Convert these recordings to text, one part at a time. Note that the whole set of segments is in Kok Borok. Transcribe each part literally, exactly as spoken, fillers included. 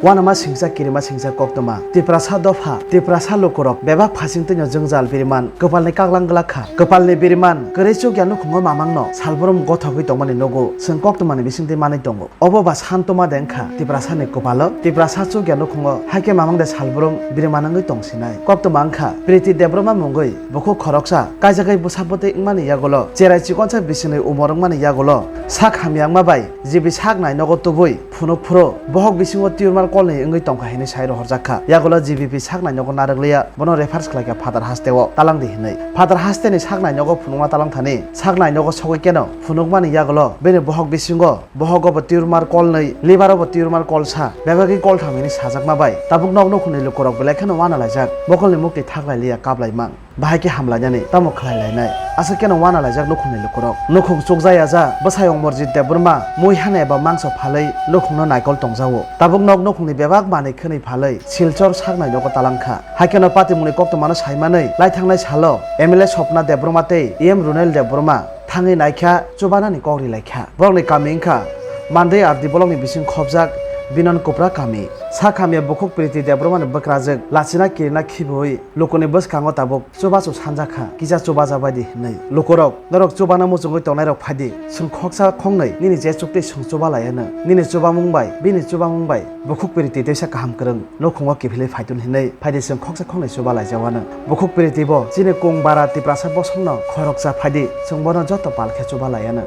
Uanama singcha kirima singcha koktwma. Tiprasa dopha, Tiprasa lukurok bebak phasingtwino jwngjal biriman, kwpalni kaklang glak kha. Kwpalni biriman, kwrwi chukya nukhungo mamangno salbrum gothogwi tongmani nugo, chwng koktwmani bisingtwi manwi tongo. Obo ba santoma de wngkha Tiprasani kwpalo, Tiprasa chukya nukhungo haikhe mamang de salbrum biriman wngwi tongsinai. Koktwma wngkha Priti Debbarma mungwi bukhuk khoroksa kaijagwi bwsa bwtwi wngmani yagulo, cherai chikonsa bisinwi umor wngmani yagulo, sak hamya wngma bai G B sak nai nogo tubui phunuk phuru bohok bisingo tumor kolni wngwi tongkha hinwi sai rohorjak kha. Yagulo G B P sak nai nogo narwk liya, bono refers khlaikha Father Haste o talang di hinwi. Father Haste ni sak nai nogo phunukna talang thani sak nai nogo sogwi keno phunukmani yagulo bini bohok bisingo, bohogo bo tumor kolnwi, liver o bo tumor kolsa, bebagwi koltham hinwi sajakma bai tabuk nok nukhungni lukurok belai kheno uana laijak, mokolni mukti thaklai liya kaplaimang. Bahai khe hamlainani tamo khlai lainai? Aswk keno uana laijak nukhungni lukurok. Nukhung chukjaya ja bwsayong Morjit Debbarma mui hana eba mangso phalwi nukhungno naikol tongjago. Tabuk nok nukhungni bebak manwi khwnwi phalwi Silchar saknai nogo talang kha. Haikheno patimungni koktwmano saimanwi laithangnai salo M L A Swapna Debbarma tei E M Runel Debbarma thangwi naikha chubanani kok ri laikha. Borokni kami wngkha Mandai R D blockni bising khopjak Binon Kupra kami. Sak hamya bukhuk Priti Debbarmani bwkrajwk lachina kirina khibiui lukuni bwskango tabuk chubachu sanjakha, kisa chubajak baidi hinwi. Lukurok, norok chubana muchungwi tongnairok phaidi, chwng khoksa khongnwi nini je chuktwi chwng chuba laianw. Nini chubamung bai, bini chubamung bai bukhuk Priti teisa kaham kwrwng nukhungo kiphilwi phaitun hinwi phaidi chwng khoksa khongnwi chuba laijawanw. Bukhuk Priti bo chini kung bara Tiprasa bosongno khoroksa phaidi, chwng bono joto pal khe chuba laianw.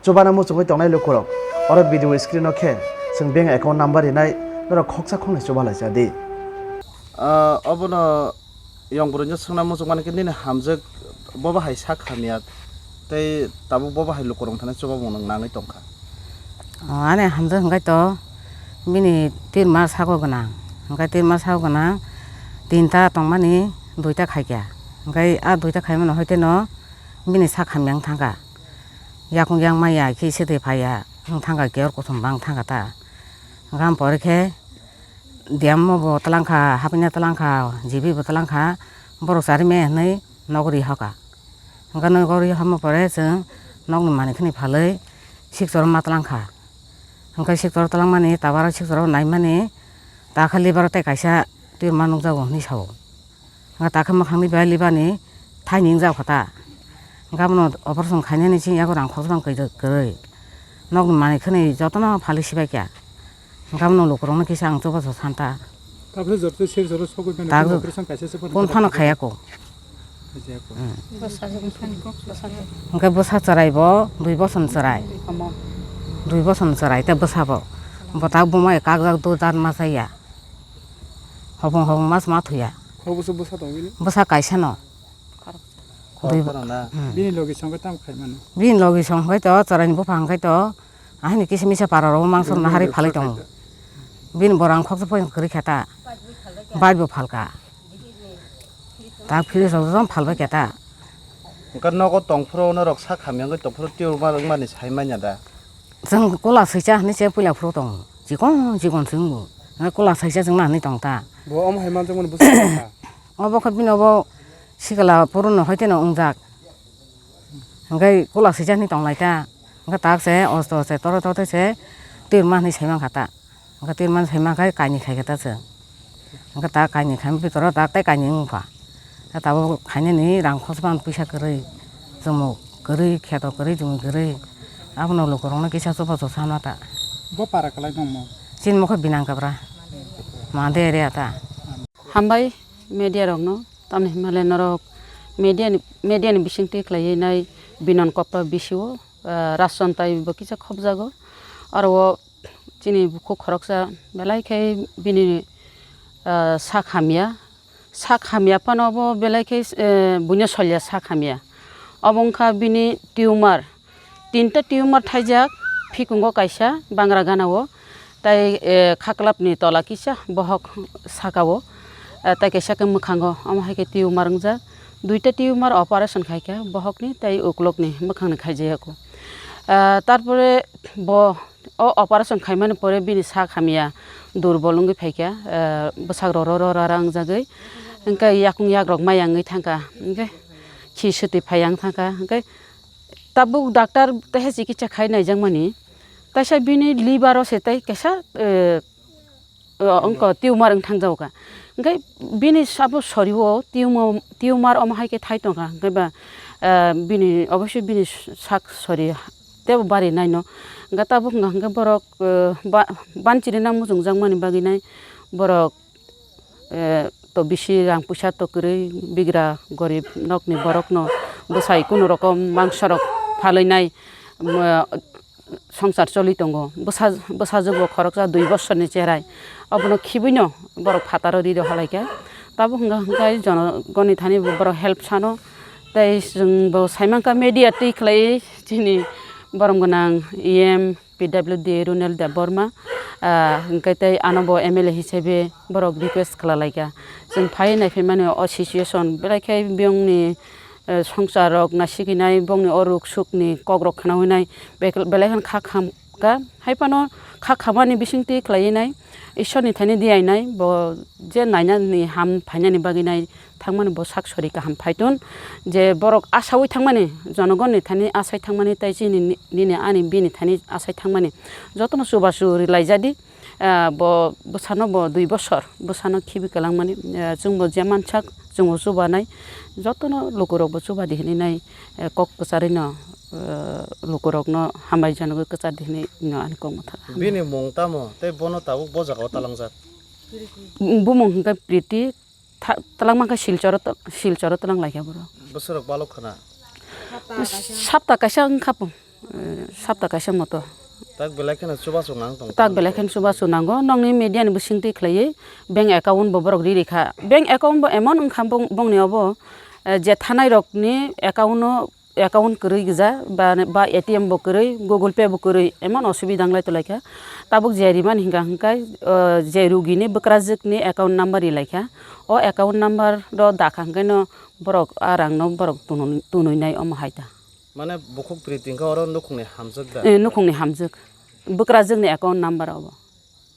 Chubana muchungwi tongnai lukurok, oro video screen o khe chwng bank account number rinai, norok khoksa khongnwi chuba laijadi. Ah, obono yong bwrwino swngna muchung mani khe nini hamjwk bo bahai sak hamya tei tabuk bo bahai lukurok thani chubamung nwng nangwi tongkha. O, ani hamjwk hwnkhe to bini tirma sako gwnang, hwnkhe tirma sako gwnang tinta tongmani duita khaikha, hwnkhe a duita khaimano hoiteno bini sak hamya wng thangkha. Yakung yakmaya khe swtwi phaiya, wng thangkha, kiyor kuthum bang thangkha ta. Hwnkhe pore khe diyamo bo twlangkha, hapina twlangkha, jibi bo twlangkha, borok charime hinwi nogo ri hoka. Hwnkhe nogo ri hamo pore chwng nokni manwi khwnwi phalwi sikchoro ma twlangkha. Hwnkhe sikchoro twlangmani, tabaro sikchoro naimani, ta khe liver tei kaisa tumor nukjago hinwi sao. Hwnkhe ta khe mwkhangni bai liver ni thaini wngjak kho ta. Hwnkhe abono operation khainani chini yago rang khoroksa kwrwi. Nokni manwi khwnwi jotono phalwi sibai kha. Hwnkhe abono lukurokno kisa ang chubachu san ta. Tabukhe joto se joro sogwi mano, tak kunu operation kaisa se phano kunu phano khaya kho. Khaijak kho. Hmm. Hwnkhe bwsa chwrai bo dui boson chwrai. Dui boson chwrai tei bwsa bo. Bo tak buma kakjak do dat ma chaya. Hobong hobong mas ma thuya. Khoroksa bwsa tong bini? Bwsa kaisa no. Khoroksa no na? Hmm. Bini logi song khe tamo khai mano? Bini logi song khe to chwraini buphang khe to ahini kisa misa para rok mangso nahari phalwi tongo. Bini borang khoksa poisa kwrwi kha ta. Bike bo phalka. Tak fridge rok jom phalbai kha ta. Hwnkhe nogo tongphuru norok sak hamya wngwi tongphuru tei tumor wngmani sai manya da? Chwng kola swisa hinwi se puila phuru tongo. Chikon chikon se wngo. Hwnkhe kola swisa chwngna hinwi tong ta. Bo omo hai manjakmani bwswk tong kha? Obo khe bini obo sikla phuru no hoiteno wngjak. Hwnkhe kola swisa hinwi tong lai ta. Hwnkhe tak se osto se toro toro se tumor hinwi sai mankha ta. Hwnkhe tumor hinwi sai mankha kainwi khai kha ta chwng. Hwnkhe ta kainwi khai bwtoro tak tei kainwi wngkha. Tabuk khainani rang khosmani puisa kwrwi, chumuk kwrwi, kheto kwrwi, jumi kwrwi. Abono lukurokno kisa chubachu sana ta. Bo para kwlai tongmo? Chini mokhe Binang Kabra. Mande area ta. Hambai media rokno, tamni hwnmale norok media ni, media ni bisingtwi khlaiwi nai Binon Kopra B C O, ah, Rajchon tai bo kisa khobjago. Aro o chini bukhuk khoroksa belai khe bini, ah, sak hamya. Sak hamya phano bo belai khe, eh, buino solya sak hamya. Obo wngkha bini tumor. Tinta tumor thaijak, phikungo kaisa, bangra gana o, tai, eh, khaklapni tola kisa, bohok saka o, eh, tai kaisa khe mwkhango, omo hai khe tumor wngjak. Duita tumor operation khai kha, bohokni tai ukulukni mwkhangni khaijaya kho. Eh, tarpore bo O operation khaimani pore bini sak hamya, durbol wngwi phaikha, eh, bwsak roro rora wngjagwi, hwnkhe yakung yakrok maya wngwi thangkha, hwnkhe khi swtwi phaiya wng thangkha, hwnkhe tabuk doctor teisa chikitsa khai naijakmani, teisa bini liver o se tei kaisa, eh, O, wngkha, tumor wng thang jago kha. Hwnkhe bini sabo sori o tumor, tumor omo hai khe thai tong kha. Hwnkhe ba, ah, bini, obosoi bini sak sori teibo bari nai no. Hwnkhe tabuk hwnkha hwnkhe borok, eh, ba-, banchiri nang muchung jakmani bagwi nai borok, eh, to bisi rang puisa to kwrwi bigra gorib nokni borokno bwsai kunu rokom mangsa rok phalwi nai, um, songsar choli tongo. Bwsa-, bwsajwk bo khoroksa dui bosorni cherai. Obono khibwino borok phataro ri rw halai kha. Tabuk hwnkha hwnkhe jonogoni thani bo borok help sano. Tei chwng bo sai mankha media twi khlai chini borom gwnang E M P W D Runel Debbarma, ah, hwnkhe tei ano bo M L A hisabe borok request khlai lai kha. Chwng phai nai phaimani o situation belai khe biyongni eh, songsar rok nasikinai, bongni o ruk sukni kok rok khna hwnwi nai, bek-, belai kheno kha kham kha. Hai phano kha khamani bisingtwi khlaiwi nai, Ishwarni thani diyainai, bo je nainani ham phainani bagwi nai thangmani bo sak sori kaham phaitun, je borok asaui thangmani, jonogonni thani asai thangmani tei chini ni-, nini ani bini thani asai thangmani jotono chubachu rwlaijadi. Ah, bo bwsano bo dui bosor, bwsano khibi kwlangmani, ah, chwngbo je mansak, chwngbo chubanai, jotono lukurokbo chubadi hinwi nai, eh, kok kwcharwino, eh, lukurokno hambai janagwi kwchardi hinwi no ani kok mwthang. Bini mung tamo tei bono tabuk bo jagao talangjak? Bumung hwnkhe Priti, tha-, twlangma khe Silchoro tw-, Silchoro twlang laikha borok. Bwswrok balok khna? Sapta kaisa wngkha po, eh, sapta kaisa moto. Tak belai kheno chubachu nang tong. Tak belai kheno chubachu nango. Nokni media ni bisingtwi khlaiwi bank account bo borok ri rikha. Bank account bo emon wngkha bong-, bongni obo, eh, je thanai rokni account no account kwrwi gwja ba, ba A T M bo kwrwi, Google Pay bo kwrwi, emon osubida wng lai tonglaikha. Tabuk je rimani hwnkha hwnkhe, o, je rugini bwkrajwkni account number rilaikha. O account number ro dakha hwnkhe no borok a rangno borok tunui, tunui nai omo hai ta. Mane bukhuk Priti hwnkhe oro nukhungni hamjwk da? Eh, nukhungni hamjwk. Bwkrajwkni account number obo.